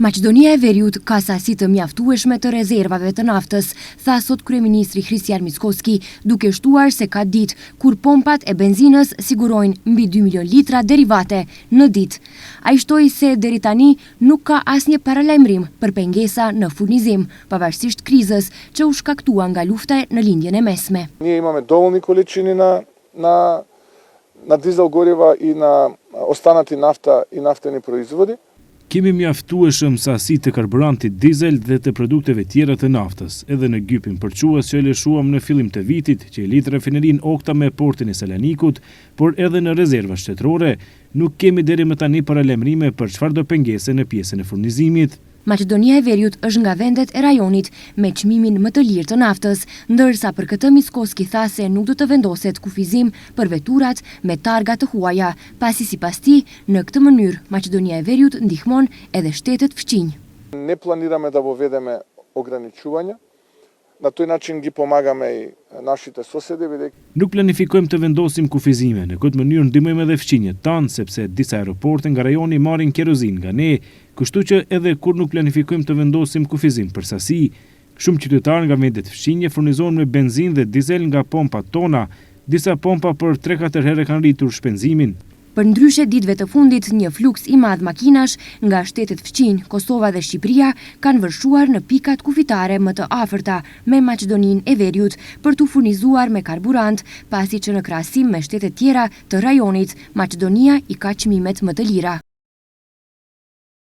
Maqedonia e Veriut ka sasi të mjaftueshme të rezervave të naftës, tha sot kryeministri Hristijan Mickoski, duke shtuar se ka ditë kur pompat e benzinës sigurojnë mbi dy milionë litra derivate në ditë. Ai shtoi se deri tani nuk ka asnjë paralajmërim për pengesa në furnizim, pavarësisht krizës që u shkaktua nga lufta në Lindjen e Mesme. Ние имаме доволни количини на на на дизел горива и на останати нафта и нафтени производи. Kemi mjaftueshëm sasi të karburantit dizel dhe të produkteve tjera të naftës, edhe në gypin përçues që e lëshuam në fillim të vitit, që e lidh rafinerinë Okta me portin e Selanikut, por edhe në rezervat shtetërore, nuk kemi deri më tani paralajmërime për çfarëdo pengese në pjesën e furnizimit. Maqedonia e Veriut është nga vendet e rajonit me çmimin më të lirë të naftës, ndërsa për këtë Mickoski tha se nuk do të vendoset kufizim për veturat me targa të huaja, pasi sipas tij, në këtë mënyrë Maqedonia e Veriut ndihmon edhe shtetet fqinj. Не планираме да воведеме ограничувања. На тој начин ги помагаме и нашите соседи, бидејќи Nuk planifikojmë të vendosim kufizime, në këtë mënyrë ndihmojmë edhe fqinjët tanë, sepse disa aeroporte nga rajoni marrin kerozin nga ne, kështu që edhe kur nuk planifikojmë të vendosim kufizim për sasi, shumë qytetarë nga vendet fqinje furnizohen me benzinë dhe dizel nga pompat tona, disa pompa për 3-4 herë kanë rritur shpenzimin. Përndryshe ditëve të fundit, një fluks i madh makinash nga shtetet fqinj, Kosova dhe Shqipëria kanë vërshuar në pikat kufitare më të afërta me Maqedoninë e Veriut për t'u furnizuar me karburant, pasi që në krahasim me shtetet tjera të rajonit, Maqedonia i ka çmimet më të lira.